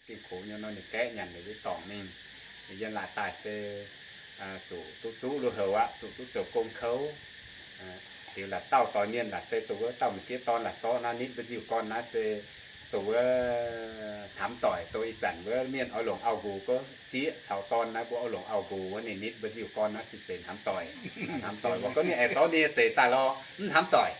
Dingh kungx nyei nor ninh gaeqv nyanc liuz wuov dorngc mingh. Yiem laaix daaih se zuqc duqv zuqv lui-houx aqv, zuqc duqv zoux gong kouv. Liuz laaix dauh doix mienh laaix se dongh wuov dauh m'sieqv dorn laaix zorqv naaiv nitv mbu'ziev gorn naaiv se dongh wuov hnamv doic, dongh ih zanc wuov mienh oix longc auv-nqox gorngv sieqv caux dorn naaiv mbuo oix longc auv-nqox wuov ninh nitv mbu'ziev gorn naaiv se zeiz hnamv doic. Hnamv doic, mbuo gorngv ninh aengx zorqv ninh nyei zeix daaih lorz mv hnamv doic.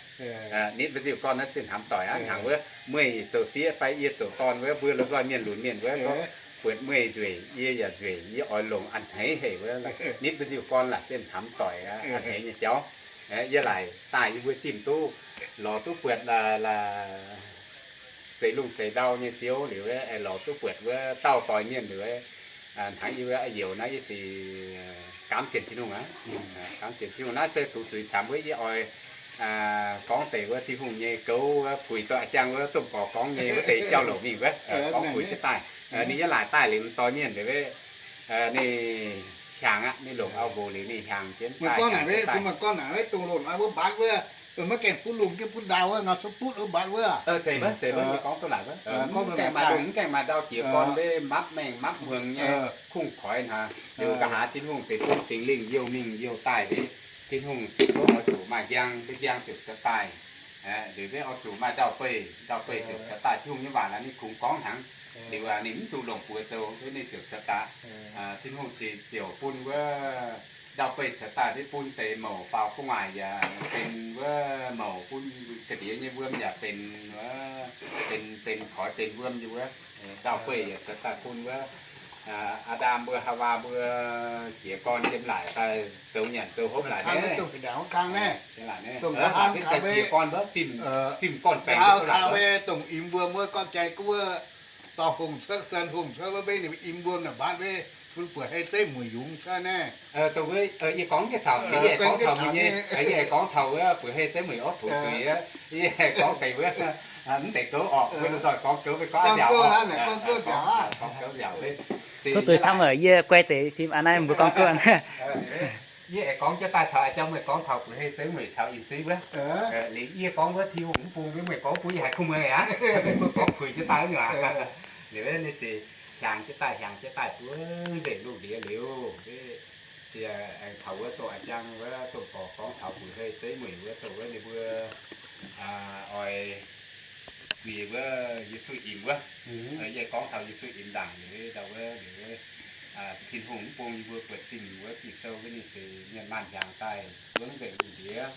Nitv mbu'ziev gorn naaiv se hnamv doic aqv. Hnangv wuov meih zoux sieqv fai yie zoux dorn wuov, mbuo la'nzoih mienh lunx mienh wuov gorngv buatc meih nzueic yie yaac nzueic, yie oix longc a'hneiv haic wuov, nitv mbu'ziev gorn laaix se hnamv doic aqv, a'hneiv nyei jauv. Yie laaix daaih yie mbuo zimh duqv lorz duqv buatc zeix lungh zeix ndau nyei ziouv liuz, lorz duqv buatc wuov dauh doix mienh liuz, hnangv yie wuov youz naaiv yie sic gaamv sienx Tin-Hungh aqv. Gaamv sienx Tin-Hungh naaiv se duqv zuiz camv wuov yie oix gorngv deix wuov Tin-Hungh nyei gouv wuov puix doqc a'jang wuov domh gorx gorngv nyei wuov deix jauv-louc mingh wuov, gorngv puix jienv daaih. Ninh yiem laaix daaih liuz m'doix mienh liuz, ninh hiaangx aqv, ninh longc auv-nqox liuz ninh hiaangx jienv daaih, hiaangx jienv daaih. Maaih gorngv naaic wuov dongh longc wuov mbatv wuov, maiv gaengh butv lungh jienv butv ndau wuov, ngau cuotv butv wuov mbatv wuov. Zeiz maiv, zeiz maiv, yie gorngv duqv laaix wuov, mv gaengh maaih lungh mv gaengh maaih ndau jiex gorn mbe mapv mengh mapv muangx nyei kungx koix hnangv. Liuz nqa'haav Tin-Hungh ziouc bun Singx Lingh youh mingh youh daaih mbe, Tin-Hungh ziouc gorngv oix zuqc maaih njang, mbe njang ziouc cuotv daaih. Liuz mbe oix zuqc maaih ndau-beih, ndau-beih ziouc cuotv daaih. Tin-Hungh nyei waac naaiv ninh kungx gorngv hnangv. Liuz ninh mv zuqc longc buoz zoux, ninh ziouc cuotv daaih. Tin-Hungh ziouc bun wuov ndau-beih cuotv daaih, mbe bun deix mouc faaux gu'nguaaic yaac benx wuov mouc, bun ga'ndiev nyei wuom yaac benx, benx, benx koix benx wuom nyei wuov. Ndau-beih yaac cuotv daaih bun wuov Aa^ndam mbuo, Haawaa mbuo jiex gorn yiem laaic daaih zoux nyanc zoux hopv laaic. Jiex gorn wuov, zimh, zimh gorn-baengx, dongh imx wuom wuov, gorngv jai gu wuov, dorh hungh cuotv, sen hungh cuotv wuov, mbe ninh imx wuom naaic mbatv mbe, bun buoqc hei zeiv mueic yungz cuotv naaiv. Yie gorngv jienv taux, yie aengx gorngv taux mbuo nyei, yie aengx gorngv taux wuov buoqc hei zeiv mueic orv tongx zuiz. Yie aengx gorngv deix wuov, mv deix gouv orqc, mbuo la'nzoih gorngv gouv, gorngv nziaauc, gorngv gouv nziaauc. Tov zuiz camv, yie guai deix fim aa naaiv mbuo gorngv gouv. Yie aengx gorngv jienv daaih taux a'jang meih gorngv taux buoqc hei zeiv mueic caux imx suiv wuov. Liuz yie gorngv wuov Tin-Hungh mv bung, meih gorngv bun yie haiz kuv mueiz aqv. Mbuo gorngv puix jienv daaih wuov nyuoz. Liuz ninh se hiaangx jienv daaih, hiaangx jienv daaih buov nzengc lungh ndiev liuz, se aengx taux wuov doqc a'jang wuov domh gorx gorngv taux buoqc hei zeiv mueic wuov, doqc wuov ninh mbuo oix zuiz wuov Yesu imx wuov. Yie gorngv taux Yesu imx ndaangc liuz, ndau wuov liuz, Tin-Hungh mv bung yie mbuo buatc zinh wuov Ging-Sou wuov ninh se mienh maanh hiaangx daaih buov nzengc lungh ndiev.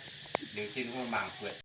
Liuz Tin-Hungh mangc buatc